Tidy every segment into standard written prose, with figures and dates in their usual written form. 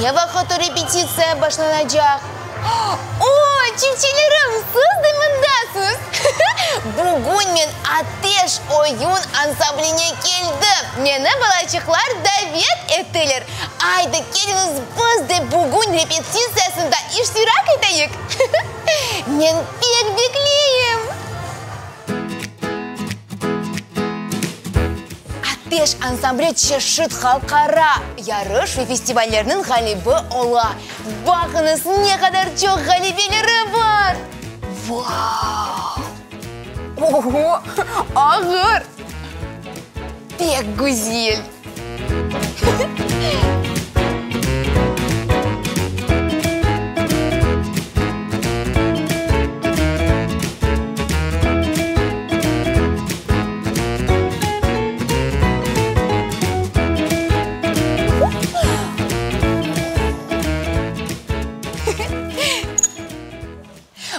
Ne vaqıt o repetitsiya başlanacaq? O, çiftçilerim, siz de mındasız! Bugün men Ateş oyun ansambline keldim. Meni balaçıqlar davet ettiler. Aydı, keliñiz, biz de bugün repetitsiyasında iştirak eteyik! Men pek bekleyim! Ateş ansambli çeşit halqara yarış ve festivallerniñ ğalibi ola. Baqıñız, ne qadar çoq ğalibeleri bar! Vau! Oho, ağır! Pek güzel!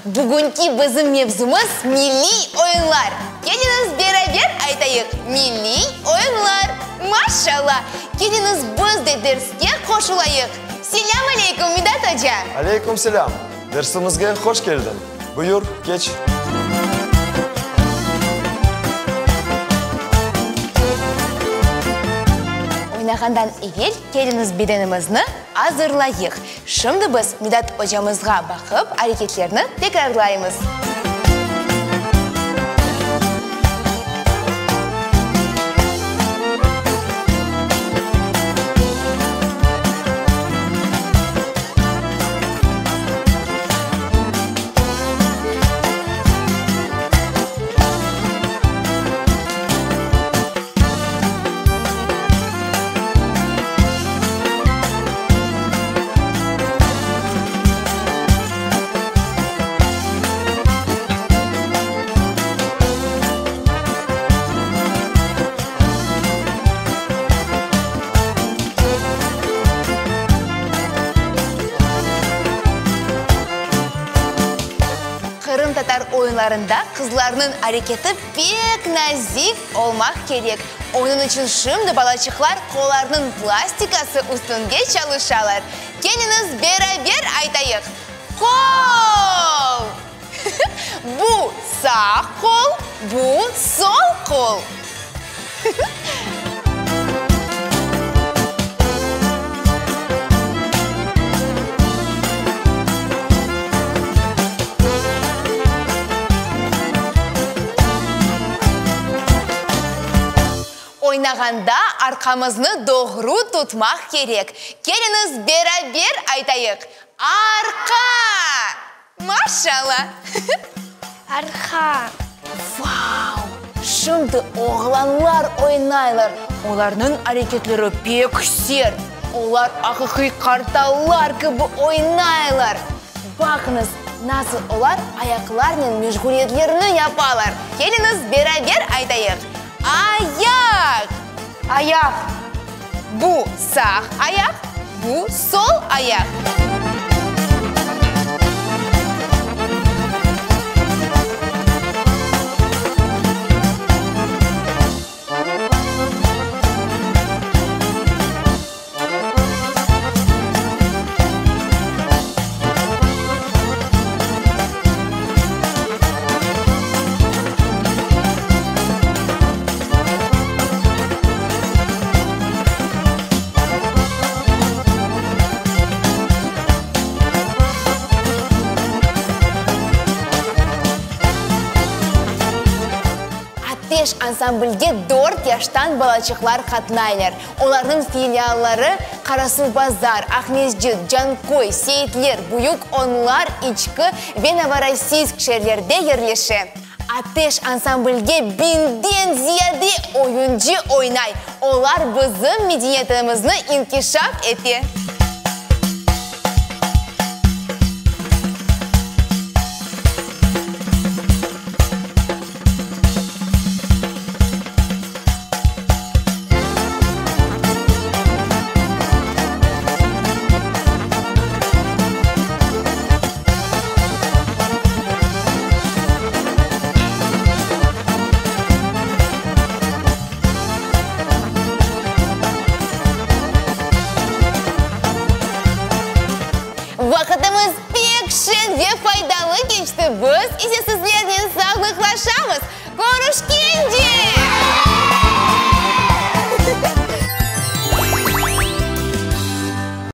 Bugünki bizim mevzumız, milliy oyunlar. Keliñiz beraber aytayıq, milliy oyunlar! Maşşalla! Keliñiz biz de derske qoşulayıq. Selâm aleyküm, Midat oca! Aleyküm selâm! Dersimizge hoş keldiñ! Buyur, keç! Oynağandan evel keliñiz bedenimizni azırlayıq. Şimdi biz Midat ocamızğa baqıp, areketlerni tekrarlaymız. Qırımtatar oyunlarında qızlarnıñ areketi pek nazik olmaq kerek. Onıñ içün şimdi balaçıqlar qollarınıñ plastikası üstünde çalışalar. Keliñiz beraber aytayıq, Qol! Bu sağ qol, bu sol qol. Oynağanda arqamıznı doğru tutmaq kerek. Keliñiz beraber aytayıq, Arqa! Maşşalla! Arqa! Vau! Şimdi oğlanlar oynaylar. Olarnıñ areketleri pek sert. Olar aqiqiy qartallar kibi oynaylar. Baqıñız, nasıl olar ayaqlarnen meşğuliyetlerini yapalar. Keliñiz, beraber aytayıq, Ayaq! Ayaq! Bu sağ ayaq, bu sol ayaq. Ateş ansamblge dört yaştan balaçıqlar qatnaylar. Olarnıñ filialları Qarasuvbazar, Aqmescit, Canköy, Seyitler, Büyük Onlar, İçki ve Novorossiysk şeerlerde yerleşe. Ateş ansamblge biñden ziyade oyuncı oynay, olar bizim medeniyetimizni inkişaf ete. faydalı keçti, biz ise sizlernen sağlıqlaşamız. Körüşkence!